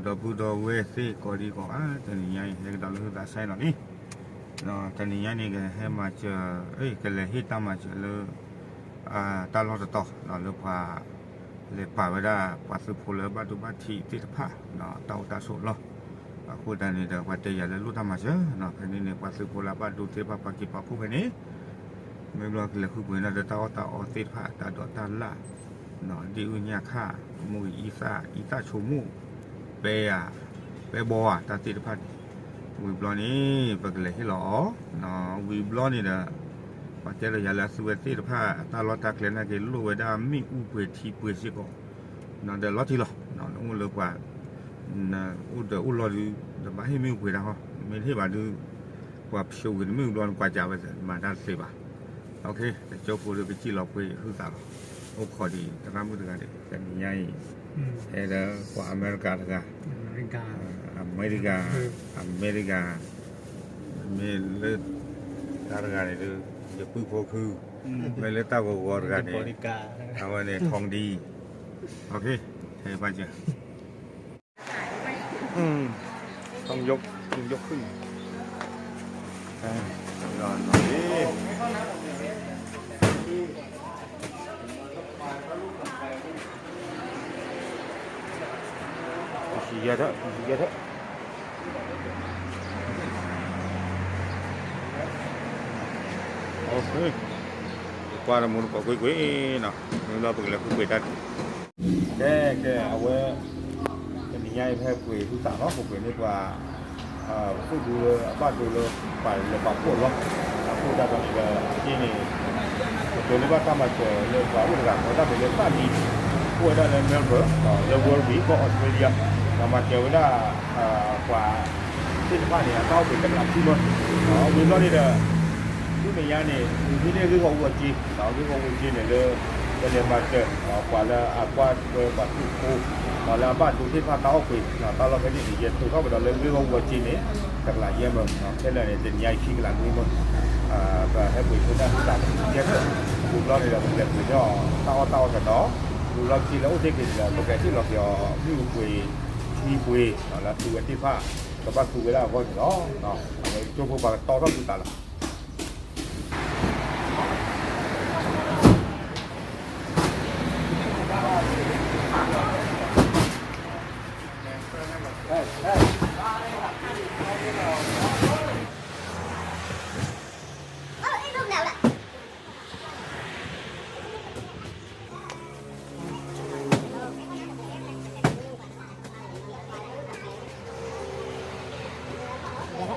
ဒီပုၢ်ဒီဝဲၢ်သ့ၣ်ကိးဒံကိးဂၤ တနံၤညါအံၤ ဟဲကဒီးလၢဟုသးစဲနီၤလံ. တနံၤညါန့ၣ် ကဟဲမၤစၢၤ ကလဲၤဟ့ၣ်တၢ်မၤစၢၤလၢ တၢ်လီၢ်တတီၤ လၢပှၤ လဲၤပာ်ဝဲဒၣ် ပှၤသုးဖိလၢဘၣ်ဒိဘၣ်ထံးသ့ၣ်တဖၣ် တၢ်အိၣ်တၢ်ဆိးလီၢ်. အဃိသတးန့ၣ်ဒီး ပှၤတဲယၤလၢလိၣ်တၢ်မၤစၢၤနီၤ ဖဲန့ၣ်န့ၣ် ပှၤသုးဖိလၢအဘၣ်ဒိသ့ၣ်တဖၣ် ပှၤက့ၤပာ်ဖှိၣ်ဖဲန့ၣ် မ့ၢ်ဘျီကလဲၤဃုပှ့ၤန့ၣ်ဒီး တၢ်အီၣ်တၢ်အီသ့ၣ်တဖၣ် တၢ်ဒိးတၢ်လၣ် ဒ့ၣ်အုၣ်ညၣ်ခၣ် မိၢ်ဂ့ၤအံသၣ် အံသၣ်ဆိကမိၣ် ပဲဧါ ပဲဘီဧါ တၢ်သ့ၣ်တဖၣ်န့ၣ် ဝံၤဘျီန့ၣ် ပကလဲၤဟ့ၣ်လီၤအီၤ ဝံၤဘျီန့ၣ်ဒီး ပှၤတဲလီၤယၤလၢအသုဝဲသ့ၣ်တဖၣ် အတၢ်လီၢ်တၢ်ကျဲနာ်က့ၤလိၣ်ဝဲဒၣ်မ့ၣ်အူပှ့ၤထံပှ့ၤစ့ၢ်ကီး ဒီးလီၤတံၢ်လီၤ နအိၣ်လၢပှၤ အိၣ်ဒီးအိၣ်လီၤဒုး နဘၣ်ဟ့ၣ်မ့ၣ်အူပှ့ၤတၢ်ဟီ မ့ၢ်တဟ့ၣ်ဘၣ်ဒုး ပှၤဖျိးဝံၤနမ့ၣ်အူဘျီနကွၢ်ကးဝဲ မၤတၢ်တသ့ဘၣ်. ကၠိဖိဒီးကစံၣ်လီၤပှ့ၤဟုသးလီၤ အိၣ်ခိးဒံး သရၣ်မုၣ်တဂၤန့ၣ် တနံၤညါအံၤ ဟဲဒီးပှၤအမဲရကၤတဂၤ အမဲရကၤ အမဲရကၤ မ့ၢ်လၢ တၢ်တဂၤန့ၣ်ဒီး ယပုၢ်ဖိခု မ့ၢ်လၢတၢ်ဂီၤဂီၤတဂၤန့ၣ် အဝဲန့ၣ် ทองดี โอเค ဟဲဘၣ်က อืม ต้องยก ต้องยกขึ้น อ่า รอหน่อยดิ เยอะเถอะ เยอะเถอะ โอเค ကွၢ်တမူတကိးကွ့ၢ်ကွ့ၢ်နီၤ မ့ၢ်လီၤပကလဲၤဃုပှ့ၤတၢ် ကဲ ကဲ အဝဲ တနံၤညါအံၤ ပဟဲပှ့ၤဟုသးလီၤ ပပှ့ၤန့ၢ်ပှၤ သုးဒူလၢအဘၣ်ဒိလၢ ပှၤလဲၤပာ်ဖှိၣ်လီၤ အဃိသတးဒီးန့ၣ်ဒီး အက့န့ၣ် ပကတိၤန့ၢ်ဘၣ်တၢ်မၤစၢၤလၢပှၤအိၣ်တဂၤ ကိးတၢ်မ့ၢ်လၢသၣ်လံ အိၣ်ဝဲဒၣ်လၢ Melbourne လၢ Werribee ကီၢ် Australia ဒီးမၤစၢၤဝဲဒၣ် ပှၤ သ့ၣ်တဖၣ်န့ၣ် အတၢ်အိၣ်ဘှံးတကလးခံမၢ ဝံၤဘျီန့ၣ်ဒီး ဒ်မဲာ်ညါန့ၣ် မ့ၢ်န့ၢ်ဂ့ၢ်ဂီၢ်အူအစ့ ဂ့ၢ်ဂီၢ်အူအစ့န့ၣ်လၢ ပလဲၤမၤစၢၤ ပှၤလၢအကွၢ်ထွဲပှၤသုးဖိ လၢအဘၣ်ဒိသ့ၣ်တဖၣ်တၢ်အိၣ်ဘှံး တၢ်လီၢ်ဖဲန့ၣ်န့ၣ် ယဲသိးထီၣ်ကဒီးလၢဂ့ၢ်ဂီၢ်အူအစ့န့ၣ် တကလးယဲၢ်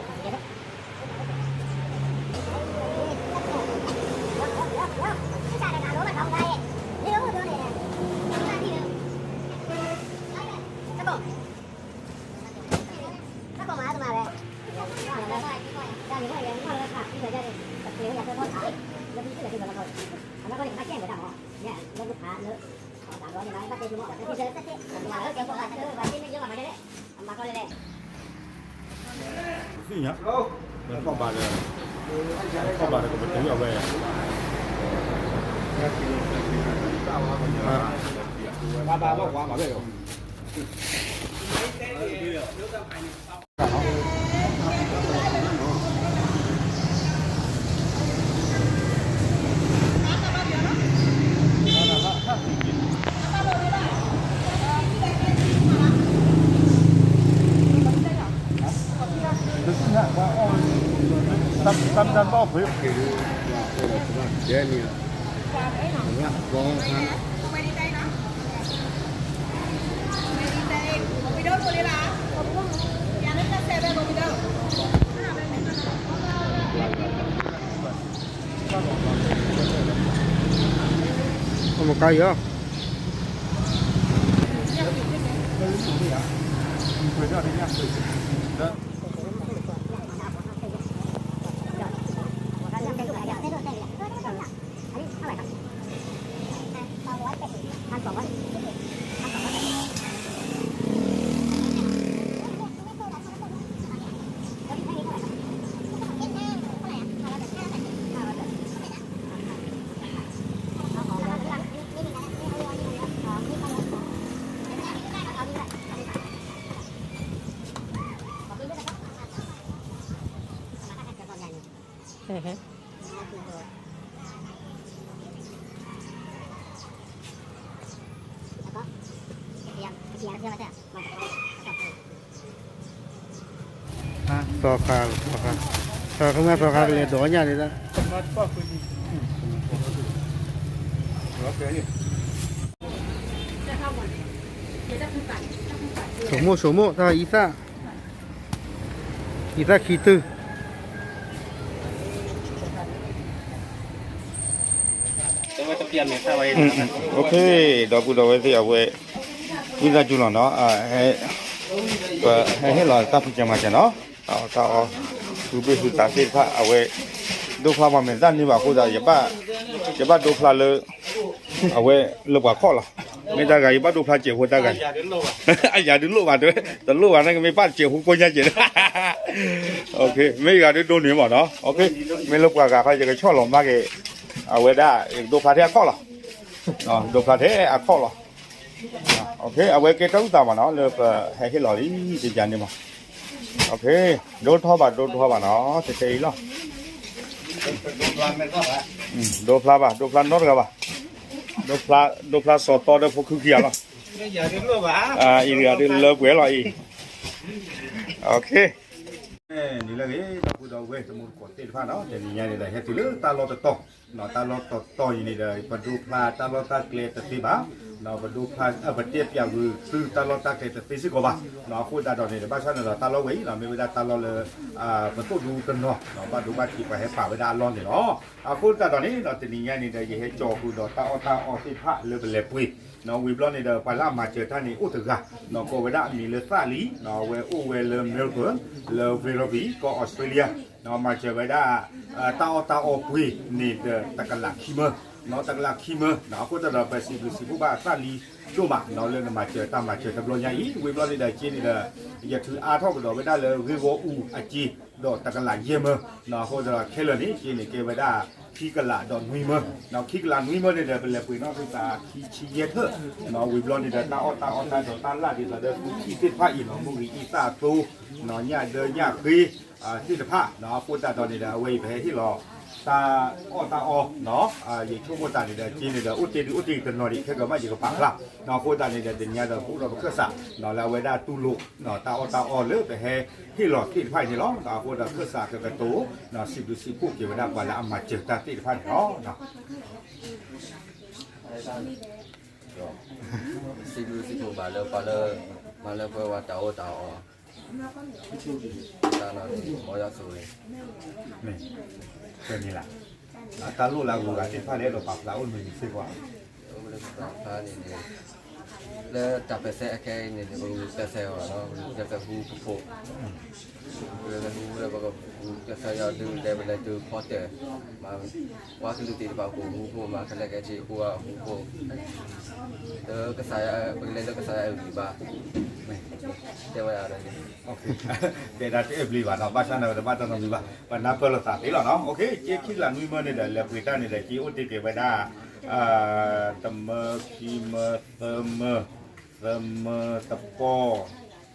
မၢ ခဲလၢာ်န့ၣ် တနံၤညါအံၤခံကလးနွံမၢ ပဟဲပှ့ၤဆိတၢ်သးကဲထီၣ် ဝံၤဘျီန့ၣ်ဒီး ပကလဲၤပှ့ၤန့ၢ်အီၤ တၢ်အီၣ်တၢ်အီတနီၤ ဝံၤဘျီက့လၢအိၣ်တ့ၢ်က့ၤန့ၣ်ဒီး ပကဟ့ၣ်လီၤက့ၤအီၤ မ့ၣ်အူပှ့ၤ ထံပှ့ၤ လၢသုဝဲသ့ၣ်တဖၣ် ကဘၣ်သူဝဲဒၣ်အဂီၢ်န့ၣ်လီၤ. အဝဲကၠိဖိပှၤကတီထီၣ်သုသးလီၤ. သ့ၣ်ညါ ခီၣ်ဘၣ်ဒီး ခီၣ်ဘၣ်ဒီးကပတုာ်အဝဲ ဘၣ်ဘၣ်ဘၣ်ကွာမၤဝဲ အမကါယီၤ သီခါ, သီခါ, သီခါမ့ၢ်သီခါကလဲၤဒိးညၣ်ဒ်လၢ ဆိမိၣ်ဆိမိၣ် တၢ်အံသၣ်, အံသၣ်ခံတုၤ, ဒီပုၢ်ဒီဝဲၢ်သ့ၣ်အဝဲ ဝံသးစူၤလီၤနီၤ, ပဟဲဟ့ၣ်လီၤတၢ်ဖံးစၢၤမၤစၢၤနီၤ, တၢ်အီၣ်တၢ်အီ ဃုဘ့ၣ်ဃုသးသ့ၣ်တဖၣ် အဝဲ ဒိဖျါပှၤမဲာ်သၣ်န့ၢ်ဘၣ်အဃိသတး ယဘၣ်ဒိဖျါလၢ အဝဲလၢပှၤခီၣ်လီၤ, မ့ၢ်တၢ်ဂၤယဘၣ်ဒိဖျါစဲးဖိတၢ်ဂၤ, အယၤဒုးလိၣ်ဘၣ်တဲ, တလိၣ်ဘၣ်န့ၣ် ကမ့ၢ်ဘၣ်စဲးဖိကိညါစဲး, မ့ၢ်ယၤဒုးဒိန့ၢ်မးနီၤ, မ့ၢ်လၢပှၤဂၤခီ ယကဆီၣ်လီၤမၢ်က့ၤ, အဝဲဒၣ် ဒိဖျါထဲအခီၣ်လီၤ, ဒိဖျါထဲအခီၣ်လီၤ, အဝဲကဲတၢ်အုၣ်သးမးနီၤ လၢပဟဲဟ့ၣ်လီၤလံ တယၤန့ၣ်မး, ဒိထီၣ်ဘၣ် ဒိထီၣ်ဘၣ်နီၤ ထဲထဲအံၤလီၤ, ဒိဖျါဘၣ် ဒိဖျါနီတဂၤဘၣ်, ဒိဖျါစီၤသီဒီးဖိခုခံဂၤလီၤ, အံၤတဂၤဒုးလၢပှဲၤလီၤအံၤ, နံၤလၢအဂ့ၤ ဒီပုၢ်ဒီဝဲၢ် တမူတကိးသ့ၣ်တဖၣ်နီၤ, တနံၤညါန့ၣ်ဒီး ဟဲတုၤလၢတၢ်လီၢ်တတီၤ, တၢ်လီၢ်တတီၤအံၤန့ၣ်ဒီး ပဒိဖျါတၢ်လီၢ်တၢ်ကျဲတသ့ဘၣ်, ပဒိဖျါ ပတဲပၠးဂုာ်သုတၢ်လီၢ်တၢ်ကျဲတသ့စ့ၢ်ကီးဘၣ်, အဃိသတးဒီးန့ၣ်ဒီး ဘၣ်ဆၣ်န့ၣ်ဒီး တၢ်လီၢ်ဝဲအံၤ မ့ၢ်ဝဲဒၣ်တၢ်လီၢ်လၢ ပသိၣ်ဒူတနီၤ ဘၣ်ဒိဘၣ်ထံးပှၤဟဲပာ်ဝဲဒၣ်အလီၢ်န့ၣ်လီၤ. အဃိသတးဒီးန့ၣ်ဒီး တနံၤညါန့ၣ်ဒီး ယဟဲကၠီၤဃုာ်ဒီးတၢ်အီၣ်တၢ်အီသ့ၣ်တဖၣ်လၢပလဲၤပှ့ၤ, ဝံၤဘျီန့ၣ်ဒီး ပှၤလၢအမၤစၢၤတၢ်န့ၣ်အိၣ်တဂၤ, ကိးဝဲဒၣ်အမံၤလၢသၣ်လံ, အဝဲအိၣ်ဝဲလၢ Melbourne လၢ Werribee ကီၢ်အီစထြ့လယါ, မၤစၢၤဝဲဒၣ် တၢ်အီၣ်တၢ်အီပှ့ၤန့ၣ်ဒီး တကလးခံမၢ, တကလးခံမၢ, အဃိသတးဒီး ပစံးဘျုးစံးဖှိၣ်ဘၣ်သၣ်လံဒိၣ်မး လၢနမၤစၢၤတၢ်မၤစၢၤတဘျီညါအံၤ, ဝံၤဘျီန့ၣ်ဒီးက့န့ၣ်ဒီး ယထုးအါထီၣ်ကဒီးဝဲဒၣ်လၢဂ့ၢ်ဂီၢ်အူအက့ ဒီးတကလးယဲၢ်မၢ, အဃိသတးဒီးခဲလၢာ်န့ၣ် က့န့ၣ်ကဲဝဲဒၣ် ခံကလးဒီးနွံမၢ, ခံကလးနွံမၢန့ၣ်ဒီး ပလဲၤပှ့ၤနီၣ်သုသးခံဆံယဲၢ်ထၢၣ်, ဝံၤဘျီန့ၣ်ဒီး တၢ်အီၣ်တၢ်အီတၢ်ဒိးတၢ်လၣ်ဒ်သိးဒီး သူထံၣ်သ့ၣ်တဖၣ်အံၤနီၤ မူဂံၢ်အံသၣ်အသိ ညၣ်ဒၢညၣ်ဃ့ သ့ၣ်တဖၣ်, အဃိသတးဒီးန့ၣ်ဒီး အဝဲအံၤပဟဲဟ့ၣ်လီၤ တၢ်အီၣ်တၢ်အီ, ယဆိကမိၣ်သးန့ၣ်ဒီး က့န့ၣ်ဒီး အိၣ်တ့ၢ်ဒုးအိၣ်တ့ၢ်တနီၤဒံး ခဲကမၣ်ယကပာ်ဖျါ, အဃိသတးန့ၣ်ဒီး တနံၤညါဒီး ပအိၣ်ဒီးပခၢၣ်စး လၢအဝဲဒၣ်တူၢ်လိာ် တၢ်အီၣ်တၢ်အီလၢပဟဲဟ့ၣ်လီၤသ့ၣ်တဖၣ်အံၤန့ၣ်လီၤ. အဃိဒီးခၢၣ်စးကကတိၤ စံးဘျုးစံးဖှိၣ်က့ၤဝဲဒၣ်ပှၤလၢအမၤစၢၤတၢ်သ့ၣ်တဖၣ်န့ၣ်လီၤ. စံးဘျုးစံးဖှိၣ်ဘၣ်လၢပှၤလၢ မၤလၢပှဲၤဝဲတၢ်အီၣ်တၢ်အီ, တၢ်နီၣ်န့ၣ် မ်ယွၤဆိၣ်ဂ့ၤ, မ့ၢ်လၢ တၢ်လိၣ်လၢအဂုၤအဂၤသ့ၣ်တဖၣ်လၢအဲၣ်ဒိးပာ်ဖျါအိၣ်မ့ၢ်မ့ၢ်စ့ၢ်ကီး, အိၣ်လၢပာ်ဖျါန့ၣ်န့ၣ် လၢတၢ်ပၢၢ်ဆၢအခဲအံၤန့ၣ်န့ၣ် ပကပၢၢ်ဆၢအီၤနီၤ, ပကပၢၢ်ဆၢဟူပဖိး, ပကပၢၢ်ဆၢယွၤဒုးလဲၤပလဲၤဒုးဖီတၢၣ်, မၤ ပှၤကလုာ်သ့ၣ်တဖၣ်အဃိ ဟူဖိး မၤကလဲၤကဲထံအဃိအဃိဖိး, လၢကစၢ်ယွၤ ပကလဲၤလၢကစၢ်ယွၤအဂံၢ်ဘါ, တဲဝဲဒၣ်န့ၣ် တဲဒၣ်တအဲၣ်ဘျီဘၣ်နီၤ, ဘၣ်ဆၣ်န့ၣ် တဘၣ်တၢ်နီတမံၤဘၣ်, ပနၢ်ပၢၢ်လိာ်သးသ့လီၤနီၤ. က့ခံကလးနွံမၢန့ၣ်ဒီး လဲၤပှ့ၤတၢ်န့ၣ်ဒီး က့အိၣ်တ့ၢ်က့ၤဝဲဒၣ် တမၢခံမၢသၢမၢ, သၢမၢတပီၢ်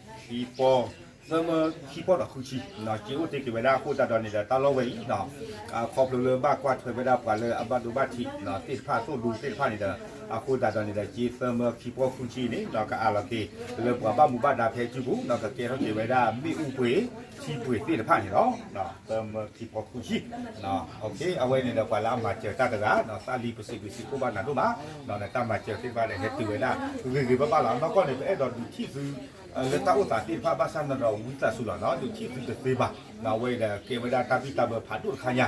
ခံပီၢ်, သၢမၢခံပီၢ်ဒီးဃုဆံ, က့အိၣ်တ့ၢ်က့ၤဝဲဒၣ်အဃိသတးဒီးန့ၣ်ဒီး တၢ်လီၢ်ဝဲအံၤ ခီဖျိလၢဘၣ်ကွၢ်ထွဲဝဲဒၣ်ပှၤလၢအဘၣ်ဒိဘၣ်ထံးသ့ၣ်တဖၣ် သိၣ်ဒူသ့ၣ်တဖၣ်န့ၣ်ဒီး အဃိသတးဒီးန့ၣ်ဒီး က့သၢမၢခံပီၢ်ဃုဆံန့ၣ် ကအးလီၤက့ၤ လၢပှၤဘၣ်မူဘၣ်ဒါဖဲအစုပူၤ ကကဲထီၣ်က့ၤဝဲဒၣ် မ့ၣ်အူပှ့ၤ ထံပှ့ၤသ့ၣ်တဖၣ်န့ၣ်လီၤ. သၢမၢခံပီၢ်ဃုဆံ, အဝဲန့ၣ်ဒီး ပှၤလၢအမၤစၢၤတၢ်တဂၤ သးလံ ပစံးဘျုးစံးဖှိၣ်ဘၣ်နၤဒိၣ်မး, နတၢ်မၤစၢၤသ့ၣ်တဖၣ်ဒီး ဟဲတုၤဝဲဒၣ်ဂ့ၤဂ့ၤဘၣ်ဘၣ်လီၤ. အနီၢ်ကီၢ်န့ၣ် ပအဲၣ်ဒိးဒုးထံၣ်သု လၢတၢ်အိၣ်သးသ့ၣ်တဖၣ် ဘၣ်ဆၣ်န့ၣ်ဒီး ဝံသးစူၤလီၤနီၤ ဒုးထံၣ်သုတသ့ဘၣ်, အဝဲအံၤဒီးကဲဝဲဒၣ်တၢ်ဘံၣ်တၢ်ဘၢဖးဒိၣ်တခါညါ,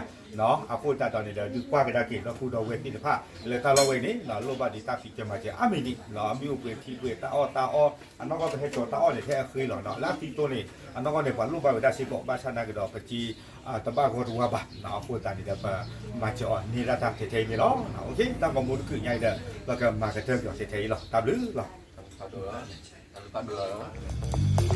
အဃိသတးဒီးန့ၣ်ဒီး ဒုးကွၢ်ကဒါက့ၤ ဒီပုၢ်ဒီဝဲၢ်သ့ၣ်တဖၣ် လၢတၢ်လီၢ်ဝဲအံၤန့ၣ် လိၣ်ဘၣ်ဒံးတၢ်ဖံးစၢၤမၤစၢၤအါမံၤဒံး, မ့ၣ်အူပှ့ၤထံပှ့ၤ တၢ်အီၣ်တၢ်အီ, အနီၢ်ကီၢ်ပဟဲကၠီၤတၢ်အီၣ်န့ၣ် ထဲအဃ့လီၤနီၤ လၢအသံတိၢ်န့ၣ် အနီၢ်ကီၢ်န့ၣ် ပှၤလိၣ်ဘၣ်ဝဲဒၣ်စ့ၢ်ကီး ဘၣ်ဆၣ်သနာ်က့ဒီး ပစ့ တဘၣ်ဂီၢ်တဝါဘၣ်, အဃိသတးန့ၣ်ဒီး ပမၤစၢၤအီၤန့ၢ်ဒၣ်တၢ်ထဲထဲအံၤန့ၣ်လီၤ. တၢ်ဂီၤမူတကုာ်ညါအံၤဒီး ပကမၤကတၢၢ်က့ၤအီၤထဲထဲအံၤလီၤ. တၢ်ဘျုးလီၤ.